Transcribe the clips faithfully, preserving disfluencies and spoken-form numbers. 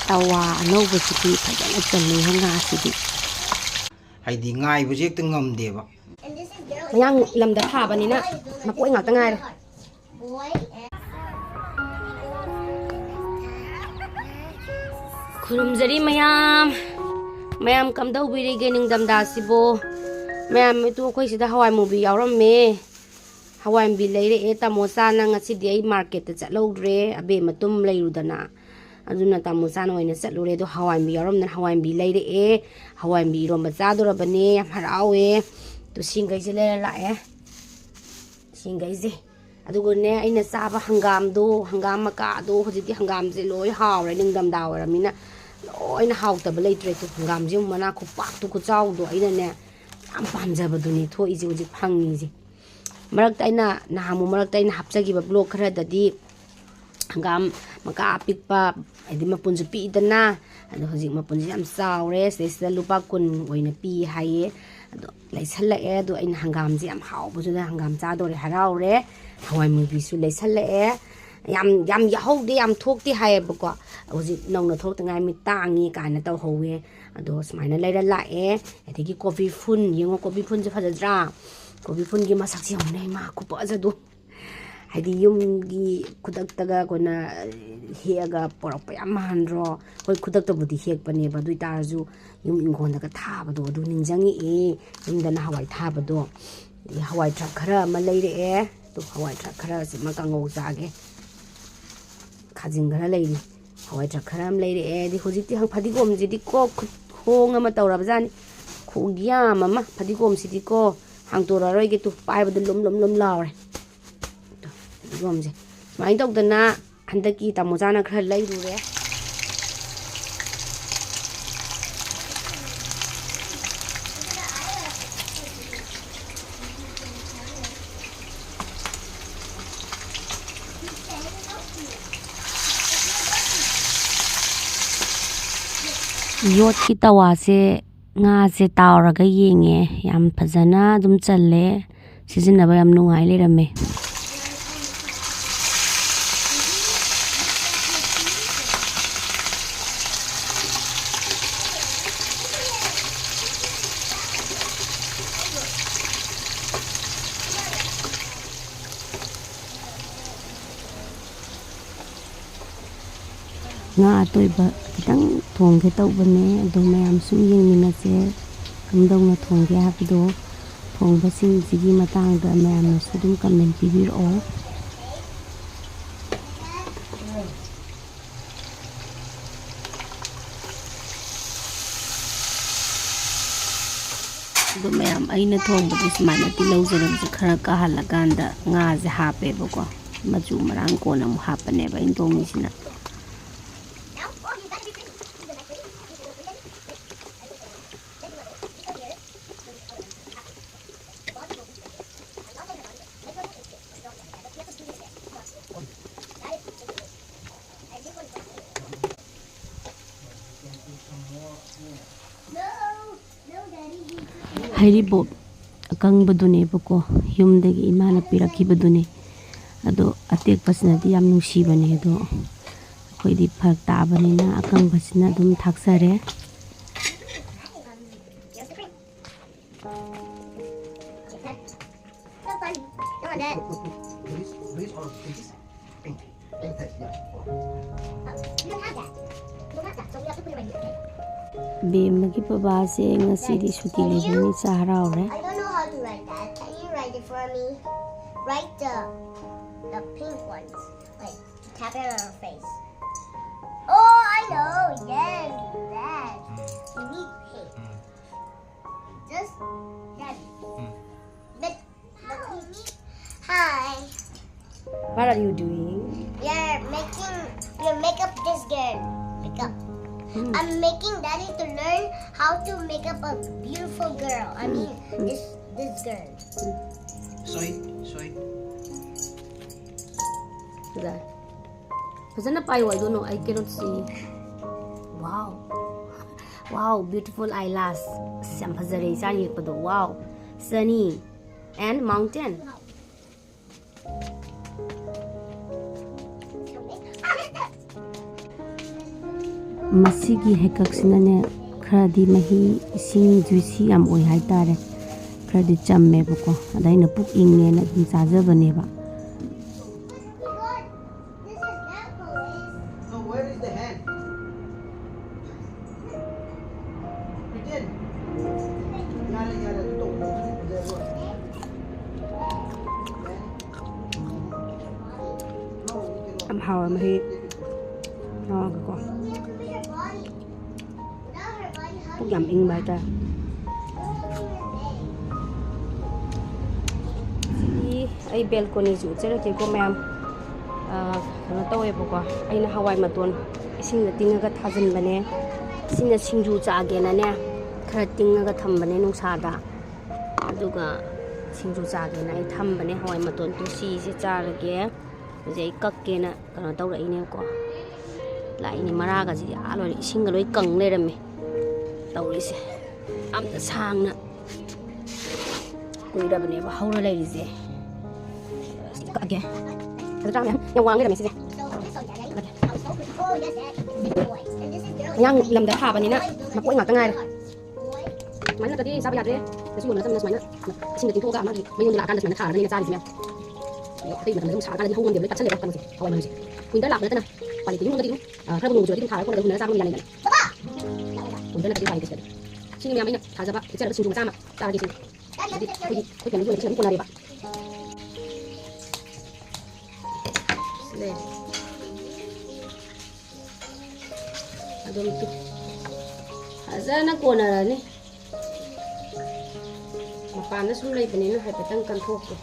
ꯇꯋꯥ ꯑꯅꯧꯕꯁꯤꯗꯤ ꯐꯖꯅ ꯆꯜꯂꯦ ꯉꯥꯁꯤꯗꯤ꯫ ꯍꯥꯏꯗꯤ ꯉꯥꯏꯕꯁꯦ ꯍꯦꯛꯇ ꯉꯝꯗꯦꯕ꯫ ꯃꯌꯥꯡ ꯂꯝꯗ ꯊꯥꯕꯅꯤꯅ ꯃꯀꯣꯏ ꯉꯥꯛꯇ ꯉꯥꯏꯔꯦ꯫ ꯈꯨꯔꯨꯝꯖꯔꯤ ꯃꯌꯥꯝ꯫ ꯃꯌꯥꯝ ꯀꯝꯗꯧꯕꯤꯔꯤꯒꯦ ꯅꯤꯡꯊꯝꯊꯥꯁꯤꯕꯨ? ꯃꯌꯥꯝ, ꯃꯤꯇꯨ ꯑꯩꯈꯣꯏ ꯁꯤꯗ ꯍꯋꯥꯏ ꯃꯨꯕꯤ ꯌꯥꯎꯔꯝꯃꯦ꯫ ꯍꯋꯥꯏ ꯃꯨꯕꯤ ꯂꯩꯔꯛꯑꯦ ꯇꯥꯃꯣ ꯆꯥꯅ꯫ ꯉꯁꯤꯗꯤ ꯑꯩ ꯃꯥꯔꯀꯦꯠꯇ ꯆꯠꯍꯧꯗ꯭ꯔꯦ, ꯑꯕꯦꯝꯃ ꯇꯨꯝ ꯂꯩꯔꯨꯗꯅ꯫ ꯑꯗꯨꯅ ꯇꯥꯃꯣ ꯆꯥꯅ ꯑꯣꯏꯅ ꯆꯠꯂꯨꯔꯦ꯫ ꯑꯗꯣ ꯍꯋꯥꯏ ꯃꯨꯕꯤ ꯌꯥꯎꯔꯝꯗꯅ ꯍꯋꯥꯏ ꯃꯨꯕꯤ ꯂꯩꯔꯛꯑꯦ꯫ ꯍꯋꯥꯏ ꯃꯨꯕꯤ ꯏꯔꯣꯝꯕ ꯆꯥꯗꯣꯔꯕꯅꯦ꯫ ꯌꯥꯝ ꯍꯔꯥꯎꯋꯦ꯫ ꯑꯗꯣ ꯁꯤꯡꯈꯩꯁꯦ ꯂꯩꯔ ꯂꯥꯛꯑꯦ꯫ ꯁꯤꯡꯈꯩꯁꯦ꯫ ꯑꯗꯨꯒꯅꯦ, ꯑꯩꯅ ꯆꯥꯕ ꯍꯪꯒꯥꯝꯗꯣ, ꯍꯪꯒꯥꯝ ꯃꯀꯥꯗꯣ, ꯍꯧꯖꯤꯛꯇꯤ ꯍꯪꯒꯥꯝꯁꯦ ꯂꯣꯏ ꯍꯥꯎꯔꯦ꯫ ꯅꯤꯡꯊꯝꯊꯥ ꯑꯣꯏꯔꯕꯅꯤꯅ ꯂꯣꯏꯅ ꯍꯥꯎꯇꯕ ꯂꯩꯇ꯭ꯔꯦ꯫ ꯇꯨ, ꯍꯪꯒꯥꯝꯁꯦ ꯑꯃꯨꯛ ꯃꯅꯥ ꯈꯨꯄꯥꯛꯇꯨ ꯈꯨꯆꯥꯎꯗꯣ ꯑꯩꯅꯅꯦ ꯌꯥꯝ ꯄꯥꯝꯖꯕꯗꯨꯅꯦ ꯊꯣꯛꯏꯁꯦ, ꯍꯧꯖꯤꯛ ꯐꯪꯉꯤꯁꯦ꯫ ꯃꯔꯛꯇ ꯑꯩꯅ, ꯅꯍꯥꯟꯃꯨꯛ ꯃꯔꯛꯇ ꯑꯩꯅ ꯍꯥꯞꯆꯈꯤꯕ ꯕ꯭ꯂꯣꯛ ꯈꯔꯗꯗꯤ ꯍꯪꯒꯥꯝ ꯃꯀꯥ ꯑꯄꯤꯛꯄ, ꯍꯥꯏꯗꯤ ꯃꯄꯨꯟꯁꯨ ꯄꯤꯛꯏꯗꯅ, ꯑꯗꯣ ꯍꯧꯖꯤꯛ ꯃꯄꯨꯟꯁꯤ ꯌꯥꯝ ꯆꯥꯎꯔꯦ꯫ ꯁꯤꯗꯩꯁꯤꯗ ꯂꯨꯄꯥ ꯀꯨꯟ ꯑꯣꯏꯅ ꯄꯤ ꯍꯥꯏꯌꯦ꯫ ꯑꯗꯣ ꯂꯩꯁꯜꯂꯛꯑꯦ꯫ ꯑꯗꯣ ꯑꯩꯅ ꯍꯪꯒꯥꯝꯁꯦ ꯌꯥꯝ ꯍꯥꯎꯕꯁꯤꯗ ꯍꯪꯒꯥꯝ ꯆꯥꯗꯣꯔꯦ, ꯍꯔꯥꯎꯔꯦ꯫ ꯍꯋꯥꯏ ꯃꯨꯕꯤꯁꯨ ꯂꯩꯁꯜꯂꯛꯑꯦ꯫ ꯌꯥꯝ, ꯌꯥꯝ ꯌꯥꯎꯍꯧꯗꯦ, ꯌꯥꯝ ꯊꯣꯛꯇꯦ ꯍꯥꯏꯌꯦꯕꯀꯣ꯫ ꯍꯧꯖꯤꯛ ꯅꯧꯅ ꯊꯣꯛꯇ ꯉꯥꯏ, ꯃꯤ ꯇꯥꯡꯉꯤ ꯀꯥꯏꯅ ꯇꯧꯍꯧꯋꯦ꯫ ꯑꯗꯣ ꯁꯨꯃꯥꯏꯅ ꯂꯩꯔ ꯂꯥꯛꯑꯦ꯫ ꯑꯗꯒꯤ ꯀꯣꯕꯤ ꯐꯨꯟ ꯌꯦꯡꯉꯣ, ꯀꯣꯕꯤ ꯐꯨꯟꯁꯦ ꯐꯖꯗ꯭ꯔꯥ? ꯀꯣꯕꯤ ꯐꯨꯟꯒꯤ ꯃꯁꯛꯁꯦ ꯌꯦꯡꯉꯨꯅꯦ, ꯏꯃꯥ, ꯈꯨꯐꯖꯗꯣ꯫ ꯍꯥꯏꯗꯤ ꯌꯨꯝꯒꯤ ꯈꯨꯗꯛꯇꯒ ꯑꯩꯈꯣꯏꯅ ꯍꯦꯛꯑꯒ ꯄꯨꯔꯛꯄ ꯌꯥꯝ ꯃꯥꯟꯗ꯭ꯔꯣ? ꯍꯣꯏ, ꯈꯨꯗꯛꯇꯕꯨꯗꯤ ꯍꯦꯛꯄꯅꯦꯕ, ꯑꯗꯨ ꯑꯣꯏꯇꯥꯔꯁꯨ ꯌꯨꯝ ꯏꯪꯈꯣꯜꯗꯒ ꯊꯥꯕꯗꯣ ꯑꯗꯨ ꯅꯤꯡꯁꯤꯡꯉꯛꯑꯦ꯫ ꯌꯨꯝꯗꯅ ꯍꯋꯥꯏ ꯊꯥꯕꯗꯣ꯫ ꯑꯗꯒꯤ ꯍꯋꯥꯏ ꯊ꯭ꯔꯥꯛ ꯈꯔ ꯑꯃ ꯂꯩꯔꯛꯑꯦ꯫ ꯑꯗꯨ ꯍꯋꯥꯏ ꯊ꯭ꯔꯥꯛ ꯈꯔꯁꯤꯃ ꯀꯥꯡꯉꯧ ꯆꯥꯒꯦ꯫ ꯈꯥꯖꯤꯡ ꯈꯔ ꯂꯩꯔꯤ꯫ ꯍꯋꯥꯏ ꯊ꯭ꯔꯥꯛ ꯈꯔ ꯑꯃ ꯂꯩꯔꯛꯑꯦ꯫ ꯑꯗꯩ ꯍꯧꯖꯤꯛꯇꯤ ꯍꯪ-, ꯐꯗꯤꯒꯣꯝꯁꯤꯗꯤ ꯀꯣ ꯈꯨꯠ ꯍꯣꯡ ꯑꯃ ꯇꯧꯔꯕꯖꯥꯠꯅꯤ꯫ ꯈꯨꯌꯥꯝ ꯑꯃ꯫ ꯐꯗꯤꯒꯣꯝꯁꯤꯗꯤꯀꯣ ꯍꯥꯡꯇꯣꯔꯛꯑꯔꯣꯏꯒꯦ꯫ ꯇꯨ, ꯄꯥꯏꯕꯗ ꯂꯨꯝ ꯂꯨꯝ ꯂꯨꯝ ꯂꯥꯎꯔꯦ꯫ ꯇꯨ, ꯐꯗꯤꯒꯣꯝꯁꯦ꯫ ꯁꯨꯃꯥꯏꯅ ꯇꯧꯗꯅ ꯍꯟꯗꯛꯀꯤ ꯇꯥꯃꯣ ꯆꯥꯅ ꯈꯔ ꯂꯩꯔꯨꯔꯦ꯫ ꯌꯣꯠꯀꯤ ꯇꯋꯥꯁꯦ ꯉꯥꯁꯦ ꯇꯥꯎꯔꯒ ꯌꯦꯡꯉꯦ꯫ ꯌꯥꯝ ꯐꯖꯅ ꯑꯗꯨꯝ ꯆꯜꯂꯦ꯫ ꯁꯤꯖꯤꯟꯅꯕ ꯌꯥꯝ ꯅꯨꯡꯉꯥꯏ ꯂꯩꯔꯝꯃꯦ꯫ ꯉꯥ ꯑꯇꯣꯏꯕ ꯈꯤꯇꯪ ꯊꯣꯡꯒꯦ ꯇꯧꯕꯅꯦ, ꯑꯗꯣ ꯃꯌꯥꯝ ꯁꯨꯝ ꯌꯦꯡꯃꯤꯟꯅꯁꯦ ꯀꯝꯗꯧꯅ ꯊꯣꯡꯒꯦ ꯍꯥꯏꯕꯗꯣ꯫ ꯊꯣꯡꯕꯁꯤꯡꯁꯤꯒꯤ ꯃꯇꯥꯡꯗ ꯃꯌꯥꯝꯅꯁꯨ ꯑꯗꯨꯝ ꯀꯃꯦꯟ ꯄꯤꯕꯤꯔꯛꯑꯣ꯫ ꯑꯗꯣ ꯃꯌꯥꯝ, ꯑꯩꯅ ꯊꯣꯡꯕꯗꯤ ꯁꯨꯃꯥꯏꯅ ꯇꯤꯜꯍꯧ ꯆꯅꯝꯁꯦ ꯈꯔ ꯀꯥꯍꯜꯂꯀꯥꯟꯗ ꯉꯥꯁꯦ ꯍꯥꯞꯄꯦꯕꯀꯣ꯫ ꯃꯆꯨ ꯃꯔꯥꯡ ꯀꯣꯟꯅ ꯑꯃꯨꯛ ꯍꯥꯞꯄꯅꯦꯕ ꯑꯩꯅ ꯊꯣꯡꯉꯤꯁꯤꯅ꯫ ꯍꯩꯔꯤꯕꯣꯞ ꯑꯀꯪꯕꯗꯨꯅꯦꯕꯀꯣ, ꯌꯨꯝꯗꯒꯤ ꯏꯃꯥꯅ ꯄꯤꯔꯛꯈꯤꯕꯗꯨꯅꯦ꯫ ꯑꯗꯣ ꯑꯇꯦꯛꯄꯁꯤꯅꯗꯤ ꯌꯥꯝ ꯅꯨꯡꯁꯤꯕꯅꯦ, ꯑꯗꯣ ꯑꯩꯈꯣꯏꯗꯤ ꯐꯔꯛ ꯇꯥꯕꯅꯤꯅ ꯑꯀꯪꯕꯁꯤꯅ ꯑꯗꯨꯝ ꯊꯥꯛꯆꯔꯦ꯫ ꯕꯦꯝꯃꯒꯤ ꯕꯕꯥꯁꯦ ꯉꯁꯤꯗꯤ ꯁꯨꯇꯤ ꯂꯩꯕꯅꯤꯅ ꯆꯥ ꯍꯔꯥꯎꯔꯦ꯫ I don't know how to write that. Can you write it for me? Write the, the pink ones. Like, to tap it on her face. Oh, I know. Yes, that. You need paint. Just that. But, but you need, hi. What are you doing? We are making, we are make up this girl. Make up. I'm making Daddy to learn how to make up a beautiful girl. I mean, this, this girl. Soy, soy. ꯐꯖꯅ ꯄꯥꯏꯌꯣ, I don't know, I cannot see. Wow. Wow, beautiful eyelash. ꯑꯁ, ꯌꯥꯝ ꯐꯖꯔꯦ ꯏꯆꯥꯅ ꯌꯦꯛꯄꯗꯣ. Wow. Sunny and mountain. ꯃꯁꯤꯒꯤ ꯍꯩꯀꯛꯁꯤꯅꯅꯦ, ꯈꯔꯗꯤ ꯃꯍꯤ, ꯏꯁꯤꯡ juicy ꯌꯥꯝ ꯑꯣꯏ ꯍꯥꯏꯇꯥꯔꯦ꯫ ꯈꯔꯗꯤ ꯆꯝꯃꯦꯕꯀꯣ꯫ ꯑꯗ ꯑꯩꯅ ꯄꯨꯛ ꯏꯪꯉꯦꯅ ꯑꯗꯨꯝ ꯆꯥꯖꯕꯅꯦꯕ꯫ No, where is the hand? ꯍꯥꯎꯋꯦ, ꯃꯍꯤ ꯌꯥꯎꯔꯒꯀꯣ꯫ ꯄꯨꯛ ꯌꯥꯝ ꯏꯪꯕ ꯍꯥꯏꯇꯥꯔꯦ꯫ ꯁꯤꯗꯤ ꯑꯩ ꯕꯦꯜꯀꯣꯅꯤꯁꯨ ꯎꯠꯆꯔꯛꯀꯦꯀꯣ ꯃꯌꯥꯝ꯫ ꯑꯥ, ꯀꯩꯅꯣ ꯇꯧꯋꯦꯕꯀꯣ, ꯑꯩꯅ ꯍꯋꯥꯏ ꯃꯇꯣꯟ ꯏꯁꯤꯡꯗ ꯇꯤꯡꯉꯒ ꯊꯥꯖꯤꯟꯕꯅꯦ꯫ ꯁꯤꯅ ꯁꯤꯡꯖꯨ ꯆꯥꯒꯦꯅꯅꯦ, ꯈꯔ ꯇꯤꯡꯉꯒ ꯊꯝꯕꯅꯦ ꯅꯨꯡꯁꯥꯗ꯫ ꯑꯗꯨꯒ ꯁꯤꯡꯖꯨ ꯆꯥꯒꯦꯅ ꯑꯩ ꯊꯝꯕꯅꯦ ꯍꯋꯥꯏ ꯃꯇꯣꯟꯗꯣ꯫ ꯁꯤꯁꯦ ꯆꯥꯔꯒꯦ꯫ ꯍꯧꯖꯤꯛ ꯑꯩ ꯀꯛꯀꯦꯅ ꯀꯩꯅꯣ ꯇꯧꯔꯛꯏꯅꯦꯕꯀꯣ꯫ ꯂꯥꯛꯏꯅꯦ, ꯃꯔꯥꯒꯁꯤꯗꯤ ꯑꯥ ꯂꯣꯏꯔꯦ, ꯏꯁꯤꯡꯒ ꯂꯣꯏ ꯀꯪ ꯂꯩꯔꯝꯃꯦ ꯇꯧꯔꯤꯁꯦ꯫ ꯌꯥꯝꯅ ꯁꯥꯡꯅ ꯀꯨꯏꯔꯕꯅꯦꯕ ꯍꯧꯔ ꯂꯩꯔꯤꯁꯦ꯫ ꯑꯁ, ꯀꯛꯑꯒꯦ꯫ ꯐꯖꯗ꯭ꯔꯥ ꯃꯌꯥꯝ? ꯌꯥꯝ ꯋꯥꯡ ꯂꯩꯔꯝꯃꯦ ꯁꯤꯁꯦ꯫ ꯃꯌꯥꯡ ꯂꯝꯗ ꯊꯥꯕꯅꯤꯅ ꯃꯀꯣꯏ ꯉꯥꯛꯇ ꯉꯥꯏꯔꯦ꯫ ꯁꯨꯃꯥꯏꯅ ꯅꯠꯇ꯭ꯔꯗꯤ ꯆꯥꯕ ꯌꯥꯗ꯭ꯔꯦ꯫ ꯉꯁꯤ ꯌꯣꯟꯕ ꯅꯠꯇꯕꯅꯤꯅ ꯁꯨꯃꯥꯏꯅ ꯏꯁꯤꯡꯗ ꯇꯤꯡꯊꯣꯛꯑꯒ ꯃꯥꯒꯤ ꯃꯌꯣꯟꯗꯣ ꯂꯥꯛꯑꯀꯥꯟꯗ ꯁꯨꯃꯥꯏꯅ ꯊꯥꯔꯒꯅꯦ ꯆꯥꯔꯤꯁꯦ ꯃꯌꯥꯝ꯫ ꯑꯗꯣ ꯑꯇꯩ ꯃꯇꯝꯗ ꯑꯗꯨꯝ ꯁꯥꯔꯀꯥꯟꯗꯗꯤ ꯍꯧ ꯉꯝꯗꯦꯕ, ꯂꯣꯏ ꯄꯠꯁꯜꯂꯦꯕ ꯀꯩꯅꯣꯁꯦ, ꯍꯋꯥꯏ ꯃꯔꯨꯁꯦ꯫ ꯋꯤꯟꯇꯔ ꯂꯥꯛꯄ ꯅꯠꯇꯅ ꯎꯄꯥꯏ ꯂꯩꯇꯦ꯫ ꯌꯨꯝꯂꯣꯝꯗꯗꯤ ꯑꯗꯨꯝ, ꯑ, ꯈꯔꯕꯨ ꯅꯣꯡ ꯆꯨꯔꯗꯤ ꯑꯗꯨꯝ ꯊꯥꯔꯒ ꯈꯣꯠꯂꯒ ꯍꯨꯟꯅꯔꯒ ꯆꯥꯕ ꯑꯃ ꯌꯥꯅꯩꯗꯅ꯫ ꯋꯤꯟꯇꯔ ꯅꯠꯇ꯭ꯔꯗꯤ ꯎꯄꯥꯏ ꯂꯩꯇꯦ ꯁꯤꯗꯗꯤ꯫ ꯁꯤꯅꯤ ꯃꯌꯥꯝ ꯑꯩꯅ ꯊꯥꯖꯕ, ꯍꯦꯛꯆꯔꯒ ꯁꯤꯡꯖꯨ ꯃꯆꯥ ꯑꯃ ꯆꯥꯔꯒꯦ ꯁꯤꯅꯤ꯫ ꯍꯥꯏꯗꯤ ꯑꯩꯈꯣꯏꯒꯤ, ꯑꯩꯈꯣꯏ ꯐꯦꯃꯤꯂꯤ ꯑꯣꯏꯅ ꯁꯤ ꯑꯗꯨꯝ ꯀꯣꯟꯅꯔꯦꯕ꯫ ꯁꯤ ꯂꯩꯔꯦ꯫ ꯑꯗꯨꯝ ꯇꯨ-, ꯐꯖꯅ ꯀꯣꯟꯅꯔꯅꯤ꯫ ꯃꯄꯥꯟꯗ ꯁꯨꯝ ꯂꯩꯕꯅꯤꯅ ꯍꯥꯏꯐꯦꯠꯇꯪ ꯀꯟꯊꯣꯛꯀꯦ꯫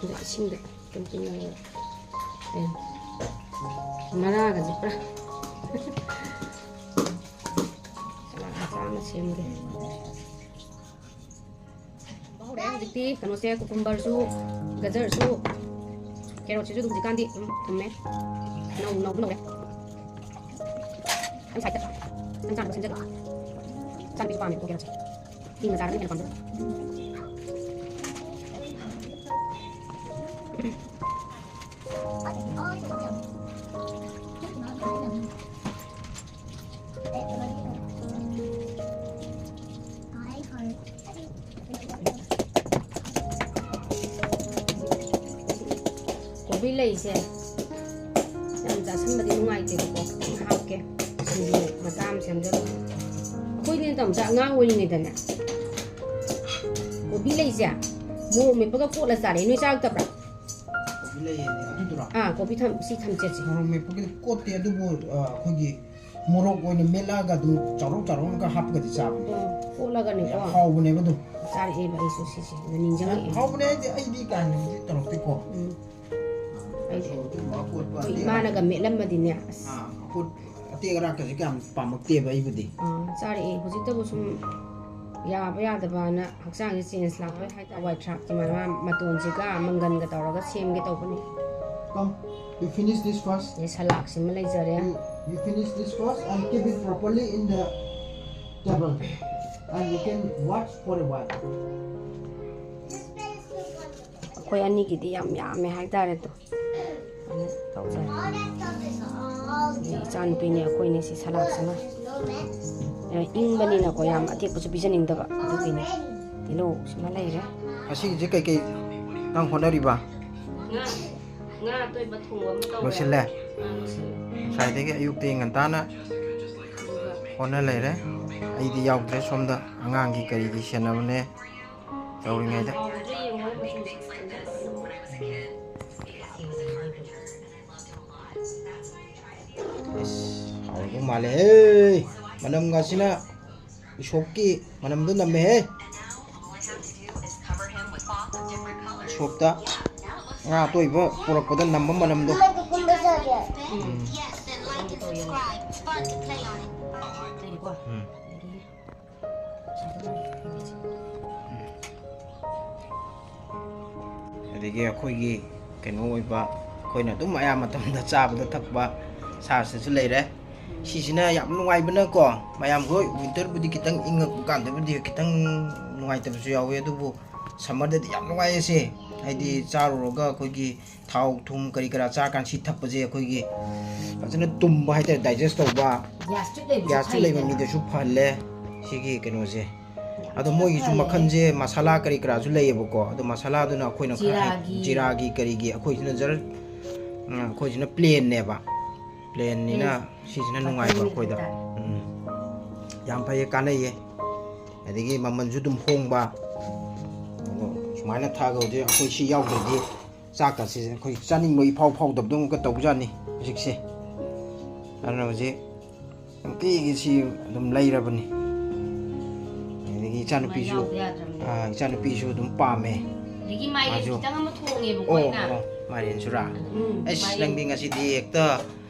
ꯑꯗ ꯏꯁꯤꯡꯗ ꯑꯗꯨꯝ ꯇꯤꯡꯉꯒ ꯂꯩꯔꯦ꯫ ꯃꯔꯥꯒꯁꯦ ꯄꯨꯔꯥ ꯁꯂꯥꯗ ꯃꯆꯥ ꯑꯃ ꯁꯦꯝꯒꯦ꯫ ꯍꯧꯔꯦ ꯍꯧꯖꯤꯛꯇꯤ ꯀꯩꯅꯣꯁꯦ, ꯀꯨꯀꯨꯝꯕꯔꯁꯨ, ꯒꯖꯔꯁꯨ, ꯀꯦꯔꯣꯠꯁꯤꯁꯨ ꯑꯗꯨꯝ ꯍꯧꯖꯤꯛꯀꯥꯟꯗꯤ ꯑꯗꯨꯝ ꯊꯨꯝꯃꯦ꯫ ꯅꯧ-, ꯅꯧꯕ ꯅꯧꯔꯦ꯫ ꯑꯩ ꯁꯥꯏꯠꯇ ꯅꯪ ꯆꯥꯅꯕ ꯁꯦꯝꯖꯜꯂꯣ꯫ ꯏꯆꯥꯅꯨꯄꯤꯁꯨ ꯄꯥꯝꯃꯦꯕꯀꯣ ꯀꯦꯔꯣꯠꯁꯦ꯫ ꯃꯤ ꯃꯆꯥꯅ ꯍꯦꯟꯅ ꯄꯥꯝꯖꯕ꯫ ꯀꯣꯕꯤ ꯂꯩꯁꯦ ꯌꯥꯝ ꯆꯥꯁꯟꯕꯗꯤ ꯅꯨꯡꯉꯥꯏꯇꯦꯕꯀꯣ꯫ ꯍꯥꯞꯀꯦ꯫ ꯁꯤꯡꯖꯨ ꯃꯆꯥ ꯑꯃ ꯁꯦꯝꯖꯜꯂꯣ꯫ ꯑꯩꯈꯣꯏꯗꯤ ꯃꯇꯝꯁꯦ ꯑꯉꯥꯡ ꯑꯣꯏꯔꯤꯉꯩꯗꯅꯦ, ꯀꯣꯕꯤ ꯂꯩꯁꯦ ꯃꯣꯔꯣꯛ ꯃꯦꯠꯄꯒ ꯀꯣꯠꯂ ꯆꯥꯔꯦ꯫ ꯅꯣꯏ ꯆꯥꯔꯛꯇꯕ꯭ꯔꯥ? ꯀꯣꯕꯤ ꯂꯩꯌꯦꯅꯦ, ꯑꯗꯨꯗꯨꯔꯣ? ꯑꯥ, ꯀꯣꯕꯤ ꯊꯝ-, ꯁꯤ ꯊꯝꯆꯦꯠꯁꯦ꯫ ꯃꯣꯔꯣꯛ ꯃꯦꯠꯄꯒꯤꯗꯤ ꯀꯣꯠꯇꯦ, ꯑꯗꯨꯕꯨ ꯑ, ꯑꯩꯈꯣꯏꯒꯤ ꯃꯣꯔꯣꯛ ꯑꯣꯏꯅ ꯃꯦꯠꯂꯛꯑꯒ ꯑꯗꯨꯝ ꯆꯥꯎꯔꯞ ꯆꯥꯎꯔꯞꯅꯒ ꯍꯥꯞꯄꯒꯗꯤ ꯆꯥꯕꯅꯦ꯫ ꯎꯝ, ꯀꯣꯠꯂꯒꯅꯦꯀꯣ꯫ ꯌꯥꯝ ꯍꯥꯎꯕꯅꯦꯕ ꯑꯗꯨꯝ꯫ ꯆꯥꯔꯛꯑꯦꯕ ꯑꯩꯁꯨ ꯁꯤꯁꯦ꯫ ꯑꯗ ꯅꯤꯡꯁꯤꯡꯉꯛꯑꯦ꯫ ꯍꯥꯎꯕꯅꯦ ꯍꯥꯏꯗꯤ ꯑꯩꯗꯤ ꯀꯥ ꯍꯦꯟꯅꯗꯤ ꯇꯧꯔꯛꯇꯦꯀꯣ꯫ ꯎꯝ꯫ ꯑꯩꯁꯨ ꯑꯗꯨꯝꯕ ꯑꯀꯣꯠꯄ ꯑꯩꯈꯣꯏ ꯑꯇꯦꯛ ꯏꯃꯥꯅꯒ ꯑꯔꯥꯛ-, ꯃꯦꯠꯂꯝꯕꯗꯤꯅꯦ꯫ ꯑꯁ꯫ ꯑꯥ, ꯑꯀꯣꯠ-, ꯑꯇꯦꯛ ꯑꯔꯥꯛꯀꯁꯦ ꯀꯌꯥꯝ ꯄꯥꯝꯃꯛꯇꯦꯕ ꯑꯩꯕꯨꯗꯤ꯫ ꯑꯥ, ꯆꯥꯔꯛꯑꯦ꯫ ꯍꯧꯖꯤꯛꯇꯕꯨ ꯁꯨꯝ ꯌꯥꯕ ꯌꯥꯗꯕꯅ ꯍꯛꯆꯥꯡꯁꯦ ꯆꯦꯟꯖ ꯂꯥꯛꯄ ꯍꯥꯏꯇꯥꯔꯦ꯫ ꯍꯋꯥꯏ ꯊ꯭ꯔꯥꯛꯀꯤ ꯃꯅꯥ ꯃꯇꯣꯟꯁꯤꯒ ꯃꯪꯒꯟꯒ ꯇꯧꯔꯒ ꯁꯦꯝꯒꯦ ꯇꯧꯕꯅꯤ꯫ Come, you finish this first. ꯑꯗꯩ ꯁꯂꯥꯛꯁꯤꯃ ꯂꯩꯖꯔꯦ꯫ You, you finish this first and keep it properly in the table. And you can watch for a while. ꯑꯩꯈꯣꯏ ꯑꯅꯤꯒꯤꯗꯤ ꯌꯥꯝ ꯌꯥꯝꯃꯦ ꯍꯥꯏꯇꯥꯔꯦ꯫ ꯑꯗꯣ ꯑꯩꯅ ꯇꯧꯖꯔꯦ꯫ ꯑꯗꯩ ꯏꯆꯥꯅꯨꯄꯤꯅꯦ ꯑꯩꯈꯣꯏꯅꯦ ꯁꯤ ꯁꯂꯥꯛꯁꯤꯃ꯫ ꯑ, ꯏꯪꯕꯅꯤꯅꯀꯣ ꯌꯥꯝ ꯑꯇꯦꯛꯄꯁꯨ ꯄꯤꯖꯅꯤꯡꯗꯕ꯫ ꯑꯗꯨꯒꯤꯅꯦ꯫ ꯇꯤꯜꯍꯧꯁꯤꯃ ꯂꯩꯔꯦ꯫ ꯉꯁꯤꯒꯤꯁꯦ ꯀꯩꯀꯩ ꯅꯪ ꯍꯣꯠꯅꯔꯤꯕ? ꯉꯥ, ꯉꯥ ꯑꯇꯣꯏꯕ ꯊꯣꯡꯕ ꯑꯃ ꯇꯧꯔꯦ꯫ ꯂꯣꯏꯁꯤꯜꯂꯦ? ꯑꯥ, ꯂꯣꯏꯁꯤꯜꯂꯦ꯫ ꯉꯁꯥꯏꯗꯒꯤ ꯑꯌꯨꯛꯇꯒꯤ ꯉꯟꯇꯥꯅ ꯑꯗꯨꯒ ꯍꯣꯠꯅ ꯂꯩꯔꯦ꯫ ꯑꯩꯗꯤ ꯌꯥꯎꯗ꯭ꯔꯦ ꯁꯣꯝꯗ, ꯑꯉꯥꯡꯒꯤ ꯀꯔꯤꯒꯤ ꯁꯦꯟꯅꯕꯅꯦ ꯇꯧꯔꯤꯉꯩꯗ꯫ ꯍꯥꯎꯕꯗ ꯌꯦꯡꯉꯣ ꯃꯆꯨꯁꯦ꯫ ꯑꯁ, ꯍꯥꯎꯗꯧ ꯃꯥꯜꯂꯦꯍꯦ꯫ ꯃꯅꯝꯒꯁꯤꯅ ꯎꯁꯣꯞꯀꯤ ꯃꯅꯝꯗꯣ ꯅꯝꯃꯦꯍꯦ꯫ ꯎꯁꯣꯞꯇ ꯉꯥ ꯑꯇꯣꯏꯕ ꯄꯨꯔꯛꯄꯗ ꯅꯝꯕ ꯃꯅꯝꯗꯣ꯫ ꯎꯝ꯫ ꯑꯗꯒꯤ ꯑꯩꯈꯣꯏꯒꯤ ꯀꯩꯅꯣ ꯑꯣꯏꯕ, ꯑꯩꯈꯣꯏꯅ ꯑꯗꯨꯝ ꯑꯌꯥꯝꯕ ꯃꯇꯝꯗ ꯆꯥꯕꯗ ꯊꯛꯄ ꯁꯥꯁꯤꯁꯨ ꯂꯩꯔꯦ꯫ ꯁꯤꯁꯤꯅ ꯌꯥꯝ ꯅꯨꯡꯉꯥꯏꯕꯅꯀꯣ, ꯃꯌꯥꯝ, ꯍꯣꯏ, ꯋꯤꯟꯇꯔꯕꯨꯗꯤ ꯈꯤꯇꯪ ꯏꯪꯉꯛꯄ ꯀꯥꯟꯗꯕꯨꯗꯤ ꯈꯤꯇꯪ ꯅꯨꯡꯉꯥꯏꯇꯕꯁꯨ ꯌꯥꯎꯋꯤ, ꯑꯗꯨꯕꯨ ꯁꯝꯃꯔꯗꯗꯤ ꯌꯥꯝ ꯅꯨꯡꯉꯥꯏꯌꯦ ꯁꯤ꯫ ꯍꯥꯏꯗꯤ ꯆꯥꯔꯨꯔꯒ ꯑꯩꯈꯣꯏꯒꯤ ꯊꯥꯎ ꯊꯨꯝ ꯀꯔꯤ ꯀꯔꯥ ꯆꯥꯔꯀꯥꯟꯗ ꯁꯤ ꯊꯛꯄꯁꯦ ꯑꯩꯈꯣꯏꯒꯤ ꯐꯖꯅ ꯇꯨꯝꯕ ꯍꯥꯏꯇꯥꯔꯦ, ꯗꯥꯏꯖꯦꯁ ꯇꯧꯕ꯫ ꯒ꯭ꯌꯥꯁꯇ꯭ꯔꯤꯛ ꯂꯩꯕꯁꯨ ꯒ꯭ꯌꯥꯁꯇ꯭ꯔꯤꯛ ꯂꯩꯕ ꯐꯩꯗꯅ꯫ ꯃꯤꯗꯁꯨ ꯐꯍꯜꯂꯦ ꯁꯤꯒꯤ ꯀꯩꯅꯣꯁꯦ꯫ ꯑꯗꯣ ꯃꯣꯏꯒꯤꯁꯨ ꯐꯍꯜꯂꯦ꯫ ꯃꯈꯜꯁꯦ ꯃꯁꯥꯂꯥ ꯀꯔꯤ ꯀꯔꯥꯁꯨ ꯂꯩꯌꯦꯕꯀꯣ꯫ ꯑꯗꯣ ꯃꯁꯥꯂꯥꯗꯨꯅ ꯑꯩꯈꯣꯏꯅ ꯈꯔ ꯍꯦꯟ-, ꯖꯤꯔꯥꯒꯤ꯫ ꯖꯤꯔꯥꯒꯤ ꯀꯔꯤꯒꯤ, ꯑꯩꯈꯣꯏꯁꯤꯅ ꯖꯔ-, ꯑ, ꯑꯩꯈꯣꯏꯁꯤꯅ ꯄ꯭ꯂꯦꯟꯅꯦꯕ꯫ ꯄ꯭ꯂꯦꯟꯅꯤꯅ ꯄ꯭ꯂꯦꯟ꯫ ꯁꯤꯁꯤꯅ ꯅꯨꯡꯉꯥꯏꯕ ꯀꯥꯡꯍꯧ ꯑꯩꯈꯣꯏꯗ꯫ ꯍꯥꯏꯇꯥꯔꯦ꯫ ꯎꯝ꯫ ꯌꯥꯝ ꯐꯩꯌꯦ, ꯀꯥꯟꯅꯩꯌꯦ꯫ ꯑꯗꯒꯤ ꯃꯃꯜꯁꯨ ꯑꯗꯨꯝ ꯍꯣꯡꯕ꯫ ꯑꯗꯣ ꯁꯨꯃꯥꯏꯅ ꯊꯛꯑꯒ ꯍꯧꯖꯤꯛ ꯑꯩꯈꯣꯏ ꯁꯤ ꯌꯥꯎꯗ꯭ꯔꯗꯤ ꯆꯥꯛꯀꯁꯤ ꯑꯩꯈꯣꯏ ꯆꯥꯅꯤꯡꯕ ꯏꯐꯥꯎ ꯐꯥꯎꯗꯕꯗꯧꯅꯒ ꯇꯧꯖꯥꯠꯅꯤ ꯍꯧꯖꯤꯛꯁꯦ꯫ ꯑꯗꯨꯅ ꯍꯧꯖꯤꯛ ꯅꯨꯡꯇꯤꯒꯤ ꯁꯤ ꯑꯗꯨꯝ ꯂꯩꯔꯕꯅꯤ꯫ ꯑꯗꯒꯤ ꯏꯆꯥꯅꯨꯄꯤꯁꯨ, ꯌꯥꯎꯗ ꯌꯥꯗ꯭ꯔꯕꯅꯤ꯫ ꯑꯥ, ꯏꯆꯥꯅꯨꯄꯤꯁꯨ ꯑꯗꯨꯝ ꯄꯥꯝꯃꯦ꯫ ꯑꯗꯒꯤ ꯃꯥꯏꯔꯦꯟ ꯃꯥꯁꯨ ꯈꯤꯇꯪ ꯑꯃ ꯊꯣꯡꯉꯦꯕꯀꯣ ꯑꯣ, ꯑꯩꯅ꯫ ꯑꯣ, ꯃꯥꯏꯔꯦꯟꯁꯨꯔꯥ? ꯎꯝ, ꯑꯩꯁ, ꯃꯥꯏꯔꯦꯟ꯫ ꯅꯪꯗꯤ ꯉꯁꯤꯗꯤ ꯍꯦꯛꯇ,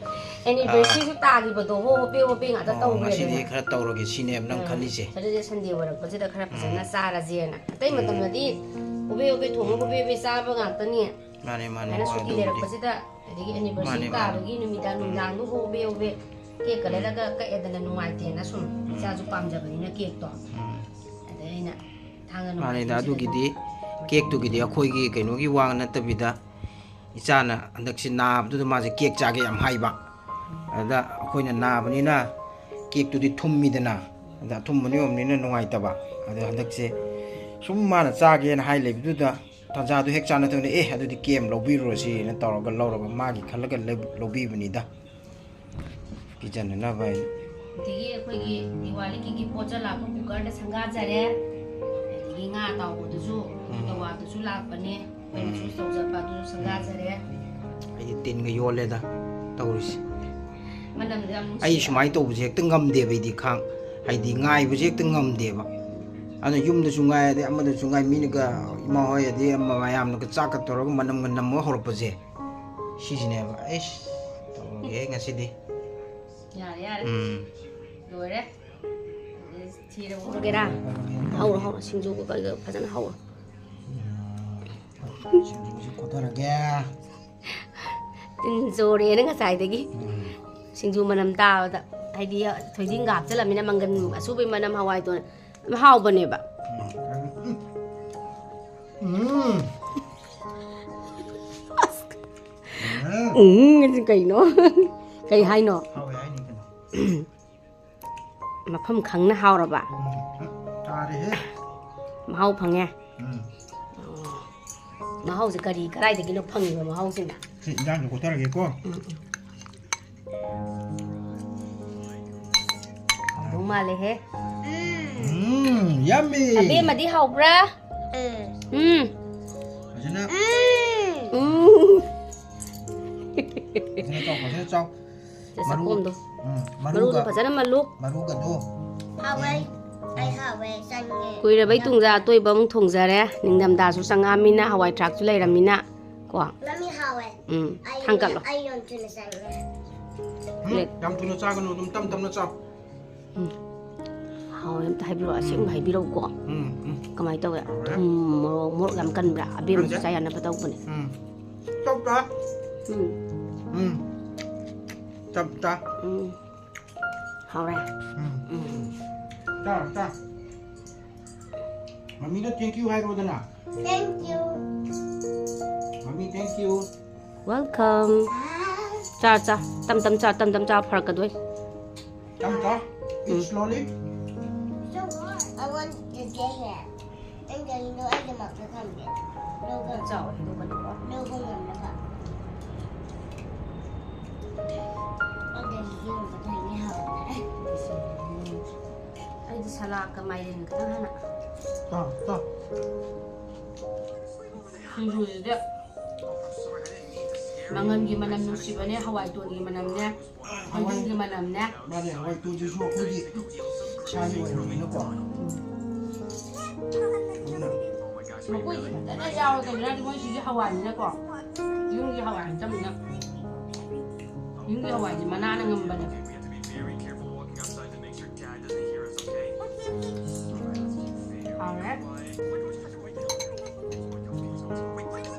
ꯑꯦꯅꯤꯚꯔꯁꯔꯤꯁꯨ ꯇꯥꯈꯤꯕꯗꯣ ꯍꯣ ꯍꯣꯄꯦ ꯍꯣꯄꯦ ꯉꯥꯛꯇ ꯑꯣ, ꯇꯧꯈ꯭ꯔꯦꯗꯅ꯫ ꯉꯁꯤꯗꯤ ꯈꯔ ꯇꯧꯔꯒꯦ ꯁꯤꯅꯦꯕ ꯅꯪ ꯎꯝ, ꯈꯜꯂꯤꯁꯦ? ꯁꯇꯔꯗꯦ ꯁꯟꯗꯦ ꯑꯣꯏꯔꯛꯄꯁꯤꯗ ꯈꯔ ꯐꯖꯅ ꯎꯝ꯫ ꯆꯥꯔꯁꯦꯅ꯫ ꯑꯇꯩ ꯎꯝ꯫ ꯃꯇꯝꯗꯗꯤ ꯍꯣꯄꯦ ꯍꯣꯄꯦ ꯊꯣꯡꯉ ꯎꯝ꯫ ꯍꯣꯄꯦ ꯍꯣꯄꯦ ꯆꯥꯕ ꯉꯥꯛꯇꯅꯤ꯫ ꯃꯥꯅꯦ, ꯃꯥꯅꯦ, ꯑꯗꯨꯃꯥꯏꯅ ꯍꯣꯏ, ꯁꯨꯇꯤ ꯑꯗꯨꯕꯨꯗꯤ꯫ ꯂꯩꯔꯛꯄꯁꯤꯗ, ꯑꯗꯒꯤ ꯑꯦꯅꯤꯚꯔꯁꯔꯤ ꯃꯥꯅꯦ, ꯃꯥꯅꯦ꯫ ꯇꯥꯕꯒꯤ ꯅꯨꯃꯤꯗꯥꯡ ꯎꯝ꯫ ꯅꯨꯡꯗꯥꯡꯗꯨ ꯍꯣꯕꯦ ꯍꯣꯕꯦ ꯀꯦꯛꯀ ꯎꯝ꯫ ꯂꯩꯔꯒ ꯀꯛꯑꯦꯗꯅ ꯅꯨꯡꯉꯥꯏꯇꯦꯅ ꯁꯨꯝ ꯎꯝ꯫ ꯏꯆꯥꯁꯨ ꯄꯥꯝꯖꯕꯅꯤꯅ ꯀꯦꯛꯇꯣ꯫ ꯎꯝ꯫ ꯑꯗꯩ ꯑꯩꯅ ꯊꯥꯡꯒ ꯃꯥꯅꯦꯗ, ꯅꯨꯡꯉꯥꯏꯇꯕꯁꯤꯗ ꯑꯗꯨꯒꯤꯗꯤ ꯀꯦꯛꯇꯨꯒꯤꯗꯤ ꯑꯩꯈꯣꯏꯒꯤ ꯀꯩꯅꯣꯒꯤ ꯋꯥ ꯅꯠꯇꯕꯤꯗ ꯏꯆꯥꯅ ꯍꯟꯗꯛꯁꯤ ꯅꯥꯕꯗꯨꯗ ꯃꯥꯁꯦ ꯀꯦꯛ ꯆꯥꯒꯦ ꯌꯥꯝ ꯍꯥꯏꯕ꯫ ꯑꯗ ꯑꯩꯈꯣꯏꯅ ꯅꯥꯕꯅꯤꯅ ꯀꯦꯛꯇꯨꯗꯤ ꯊꯨꯝꯃꯤꯗꯅ, ꯑꯗ ꯑꯊꯨꯝꯕ ꯅꯤꯌꯣꯝꯅꯤꯅ ꯅꯨꯡꯉꯥꯏꯇꯕ꯫ ꯑꯗ ꯍꯟꯗꯛꯁꯦ ꯁꯨꯝ ꯃꯥꯅ ꯆꯥꯒꯦꯅ ꯍꯥꯏ ꯂꯩꯕꯗꯨꯗ ꯇꯥꯟꯖꯥꯗꯨ ꯍꯦꯛ ꯆꯥꯟꯅꯗꯅ, "ꯑꯦ, ꯑꯗꯨꯗꯤ ꯀꯦꯛ ꯑꯃ ꯂꯧꯕꯤꯔꯨꯔꯁꯤꯅ" ꯇꯧꯔꯒ ꯂꯧꯔꯒ ꯃꯥꯒꯤ ꯈꯜꯂꯒ ꯂꯩ-, ꯂꯧꯕꯤꯕꯅꯤꯗ꯫ ꯄꯤꯖꯅꯅꯕ ꯍꯥꯏꯅ꯫ ꯑꯗꯒꯤ ꯑꯩꯈꯣꯏꯒꯤ ꯗꯤꯋꯥꯂꯤꯒꯤ ꯄꯣꯠꯆ ꯂꯥꯛꯄ ꯀꯨꯀꯔꯗ ꯁꯪꯒꯥꯖꯔꯦ꯫ ꯑꯗꯒꯤ ꯉꯥ ꯑꯇꯥꯎꯕꯗꯨꯁꯨ, ꯎꯝ꯫ ꯇꯋꯥꯗꯨꯁꯨ ꯂꯥꯛꯄꯅꯦ꯫ ꯑꯩꯈꯣꯏꯅ ꯎꯝ꯫ ꯆꯨꯁ ꯇꯧꯖꯕ ꯑꯗꯨꯁꯨ ꯁꯪꯒꯥꯖꯔꯦ꯫ ꯑꯩꯗꯤ ꯇꯤꯟꯒ ꯌꯣꯜꯂꯦꯗ ꯇꯧꯔꯤꯁꯦ꯫ ꯃꯅꯝꯗꯣ ꯌꯥꯝ ꯅꯨꯡꯁꯤꯌꯦ꯫ ꯑꯩ ꯁꯨꯃꯥꯏꯅ ꯇꯧꯕꯁꯦ ꯍꯦꯛꯇ ꯉꯝꯗꯦꯕ, ꯑꯩꯗꯤ ꯈꯥꯡ-, ꯍꯥꯏꯗꯤ ꯉꯥꯏꯕꯁꯦ ꯍꯦꯛꯇ ꯉꯝꯗꯦꯕ꯫ ꯑꯗꯨꯅ ꯌꯨꯝꯗꯁꯨ ꯉꯥꯏ, ꯑꯗꯩ ꯑꯃꯗꯁꯨ ꯉꯥꯏ, ꯃꯤꯅꯒ, ꯏꯃꯥ ꯍꯣꯏ, ꯑꯗꯩ ꯑꯃ ꯃꯌꯥꯝꯅꯒ ꯆꯥꯛꯀ ꯇꯧꯔꯒ ꯃꯅꯝꯒ ꯅꯝꯃꯒ ꯍꯧꯔꯛꯄꯁꯦ, ꯁꯤꯁꯤꯅꯦꯕ꯫ ꯑꯩꯁ, ꯇꯧꯔꯒꯦ ꯉꯁꯤꯗꯤ꯫ ꯌꯥꯔꯦ, ꯌꯥꯔꯦ꯫ ꯎꯝ꯫ ꯂꯣꯏꯔꯦ꯫ ꯊꯤꯔꯕ ꯍꯧꯔꯒꯦꯔꯥ? ꯍꯧꯔꯣ, ꯍꯧꯔꯣ꯫ ꯁꯤꯡꯖꯨꯒ ꯀꯩꯒ ꯐꯖꯅ ꯍꯧꯔꯣ꯫ ꯁꯤꯡꯖꯨꯁꯨ ꯈꯣꯠꯊꯔꯒꯦ꯫ ꯇꯤꯟ ꯆꯣꯔꯦꯅ ꯉꯁꯥꯏꯗꯒꯤ꯫ ꯎꯝ꯫ ꯁꯤꯡꯖꯨ ꯃꯅꯝ ꯇꯥꯕꯗ, ꯍꯥꯏꯗꯤ ꯊꯣꯏꯗꯤꯡꯒ ꯍꯥꯞꯆꯜꯂꯝꯅꯤꯅ ꯃꯪꯒꯟ ꯑꯁꯨꯕꯩ ꯃꯅꯝ, ꯍꯋꯥꯏꯗꯣ ꯑꯗꯨꯝ ꯍꯥꯎꯕꯅꯦꯕ꯫ ꯎꯝ꯫ ꯎꯝ꯫ ꯎꯝ꯫ ꯎꯝ, ꯀꯩꯅꯣ? ꯀꯩ ꯍꯥꯏꯅꯣ? ꯍꯥꯎꯋꯦ ꯍꯥꯏꯅꯤ ꯀꯩꯅꯣ꯫ ꯃꯐꯝ ꯈꯪꯅ ꯍꯥꯎꯔꯕ? ꯎꯝ, ꯇꯥꯔꯦꯍꯦ꯫ ꯃꯍꯥꯎ ꯐꯪꯉꯦ? ꯎꯝ꯫ ꯑꯣ꯫ ꯃꯍꯥꯎꯁꯦ ꯀꯔꯤ, ꯀꯗꯥꯏꯗꯒꯤꯅꯣ ꯐꯪꯉꯤꯕ ꯃꯍꯥꯎꯁꯤꯅ? ꯁꯤ ꯏꯟꯖꯥꯡꯗꯣ ꯀꯣꯠꯊꯔꯒꯦꯀꯣ꯫ ꯎꯝ, ꯎꯝ꯫ ꯍꯥꯎꯗꯧ ꯃꯥꯜꯂꯦꯍꯦ꯫ ꯎꯝ, yummy꯫ ꯑꯕꯦꯝꯃꯗꯤ ꯍꯥꯎꯕ꯭ꯔꯥ? ꯎꯝ꯫ ꯐꯖꯅ꯫ ꯎꯝ꯫ ꯐꯖꯅ ꯆꯥꯎ, ꯐꯖꯅ ꯆꯥꯎ꯫ ꯆꯥꯛ ꯃꯔꯨ-, ꯆꯥꯛꯈꯣꯝꯗꯣ꯫ ꯎꯝ, ꯃꯔꯨꯗꯣ ꯃꯔꯨꯒ-, ꯐꯖꯅ ꯃꯜꯂꯨ꯫ ꯃꯔꯨꯒꯗꯣ꯫ ꯍꯥꯎꯋꯦ꯫ ꯑꯩ ꯍꯥꯎꯋꯦ, ꯆꯥꯅꯤꯡꯉꯦ꯫ ꯀꯨꯏꯔꯕꯩ ꯇꯨꯡꯗ ꯑꯇꯣꯏꯕ ꯑꯃꯨꯛ ꯊꯣꯡꯖꯔꯦ꯫ ꯅꯤꯡꯊꯝꯊꯥꯁꯨ ꯆꯪꯉꯛꯑꯃꯤꯅ, ꯍꯋꯥꯏ ꯊ꯭ꯔꯥꯛꯁꯨ ꯂꯩꯔꯃꯤꯅ꯫ ꯀꯣ? ꯃꯃꯤ ꯍꯥꯎꯋꯦ꯫ ꯎꯝ, ꯑꯩ ꯊꯥꯡꯒꯠꯂꯣ꯫ ꯑꯩ ꯌꯥꯝ ꯊꯨꯅ ꯆꯥꯅꯤꯡꯉꯦ꯫ ꯎꯝ, ꯄ꯭ꯂꯦꯠ꯫ ꯌꯥꯝ ꯊꯨꯅ ꯆꯥꯒꯅꯨ, ꯑꯗꯨꯝ ꯇꯞ ꯇꯞꯅ ꯆꯥꯎ꯫ ꯎꯝ꯫ ꯍꯥꯎꯋꯦ, ꯑꯝꯇ ꯍꯥꯏꯕꯤꯔꯛꯑꯣ, ꯑꯁꯦꯡꯕ ꯍꯥꯏꯕꯤꯔꯛꯎꯀꯣ꯫ ꯎꯝ, ꯎꯝ꯫ ꯀꯃꯥꯏꯅ ꯇꯧꯋꯦ? ꯍꯥꯎꯔꯦ꯫ ꯊꯨꯝ, ꯃꯣꯔꯣꯛ, ꯃꯣꯔꯣꯛ ꯌꯥꯝ ꯀꯟꯕ꯭ꯔꯥ? ꯑꯕꯦꯝꯃꯁꯨ ꯀꯟꯗꯦ꯫ ꯆꯥ ꯌꯥꯅꯕ ꯇꯧꯕꯅꯦ꯫ ꯎꯝ꯫ ꯆꯞ ꯆꯥ꯫ ꯎꯝ꯫ ꯎꯝ꯫ ꯆꯞ ꯆꯥ꯫ ꯎꯝ꯫ ꯍꯥꯎꯔꯦ꯫ ꯎꯝ꯫ ꯎꯝ꯫ ꯆꯥ, ꯆꯥ꯫ ꯃꯃꯤꯗ thank you ꯍꯥꯏꯔꯣꯗꯅ꯫ Thank you꯫ ꯃꯃꯤ, thank you꯫ Welcome꯫ ꯆꯥ, ꯆꯥ꯫ ꯇꯝ ꯇꯝ ꯆꯥ, ꯇꯝ ꯇꯝ ꯆꯥ, ꯐꯔꯛꯀꯗꯣꯏ꯫ ꯇꯝ ꯆꯥ꯫ Eat um. Slowly꯫ I want to get here꯫ ꯑꯩ ꯀꯔꯤꯅꯣ ꯑꯩꯒꯤ ꯃꯥꯛꯁ ꯊꯝꯒꯦ꯫ ꯂꯧꯕ ꯆꯥꯎ, ꯍꯦꯟꯗꯣꯛꯀꯅꯨꯀꯣ꯫ ꯂꯧꯕ ꯉꯝꯅꯕ꯫ ꯑꯩ ꯀꯔꯤꯒꯤ ꯌꯣꯟꯕ ꯊꯝꯒꯦ ꯍꯥꯏꯕꯅꯦ꯫ ꯑꯩꯗꯤ ꯁꯂꯥꯗꯀ ꯃꯥꯏꯔꯦꯟꯒ ꯈꯤꯇꯪ ꯍꯥꯟꯅ꯫ ꯆꯥꯎ, ꯆꯥꯎ꯫ ꯁꯤꯡꯖꯨꯁꯤꯗꯤ ꯃꯪꯒꯟꯒꯤ ꯃꯅꯝ ꯅꯨꯡꯁꯤꯕꯅꯦ, ꯍꯋꯥꯏ ꯇꯣꯟꯒꯤ ꯃꯅꯝꯅꯦ, ꯍꯋꯥꯏ-, ꯊꯣꯏꯗꯤꯡꯒꯤ ꯃꯅꯝꯅꯦ꯫ ꯃꯥꯅꯦ, ꯍꯋꯥꯏ ꯇꯣꯟꯁꯤꯁꯨ ꯑꯩꯈꯣꯏꯒꯤ ꯏꯁꯥꯒꯤ ꯑꯣꯏꯔꯕꯅꯤꯅꯀꯣ꯫ ꯎꯝ꯫ ꯑꯗꯨꯅ ꯃꯀꯨꯏꯗꯤ ꯐꯖꯅ ꯌꯥꯎꯔꯦ, ꯀꯩꯒꯤꯅꯣ ꯍꯥꯏꯗꯤ ꯃꯣꯏ ꯁꯤꯗꯤ ꯍꯋꯥꯏꯅꯤꯅꯀꯣ꯫ ꯌꯨꯝꯒꯤ ꯍꯋꯥꯏ ꯅꯠꯇꯕꯅꯤꯅ꯫ ꯌꯨꯝꯒꯤ ꯍꯋꯥꯏꯗꯤ ꯃꯅꯥꯅ ꯉꯝꯕꯅꯦ꯫ ꯍꯥꯎꯔꯦ꯫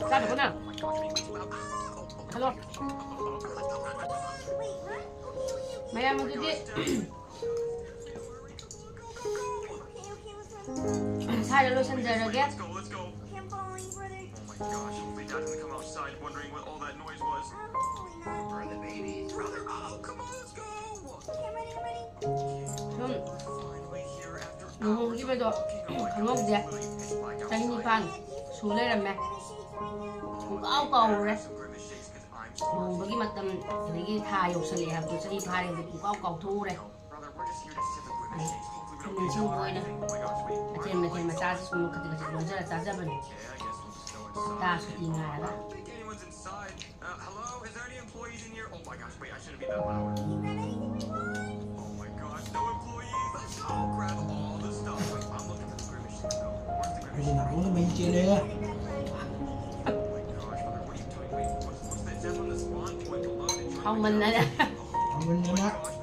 ꯆꯥꯗꯕ ꯅꯪ? ꯍꯜꯂꯣ꯫ ꯃꯌꯥꯝ ꯑꯗꯨꯗꯤ ꯁ꯭ꯋꯥꯏꯗ ꯂꯣꯏꯁꯤꯟꯖꯔꯒꯦ꯫ ꯁꯨꯝ ꯂꯨꯍꯣꯡꯈꯤꯕꯗꯣ ꯈꯪꯍꯧꯗꯦ꯫ ꯆꯍꯤ ꯅꯤꯄꯥꯟ ꯁꯨ ꯂꯩꯔꯝꯃꯦ꯫ ꯄꯨꯡꯀꯥꯎ ꯀꯥꯎꯔꯨꯔꯦ꯫ ꯂꯨꯍꯣꯡꯕꯒꯤ ꯃꯇꯝ, ꯑꯗꯒꯤ ꯊꯥ ꯌꯧꯁꯜꯂꯛꯑꯦ ꯍꯥꯏꯕꯗꯣ, ꯆꯍꯤ ꯐꯥꯔꯦ ꯍꯥꯏꯕꯗꯣ ꯄꯨꯡꯀꯥꯎ ꯀꯥꯎꯊꯣꯛꯎꯔꯦ꯫ ꯑꯗꯣ ꯅꯤꯡꯁꯤꯡꯕ ꯑꯣꯏꯅ ꯃꯊꯦꯜ ꯃꯊꯦꯜ ꯃꯆꯥꯁꯤ ꯁꯨꯝ ꯈꯖꯤꯛ ꯈꯖꯤꯛ ꯂꯣꯟꯖꯔ ꯆꯥꯖꯕꯅꯤ꯫ ꯍꯞꯇꯥ ꯁꯨꯇꯤ ꯉꯥꯏꯔꯒ꯫ ꯑꯩꯗꯤ ꯅꯥꯀꯣꯡꯗ ꯃꯍꯤ ꯆꯦꯜꯂꯦ꯫ ꯍꯥꯎꯃꯟꯗꯅ꯫ ꯍꯥꯎꯃꯟꯗꯅ꯫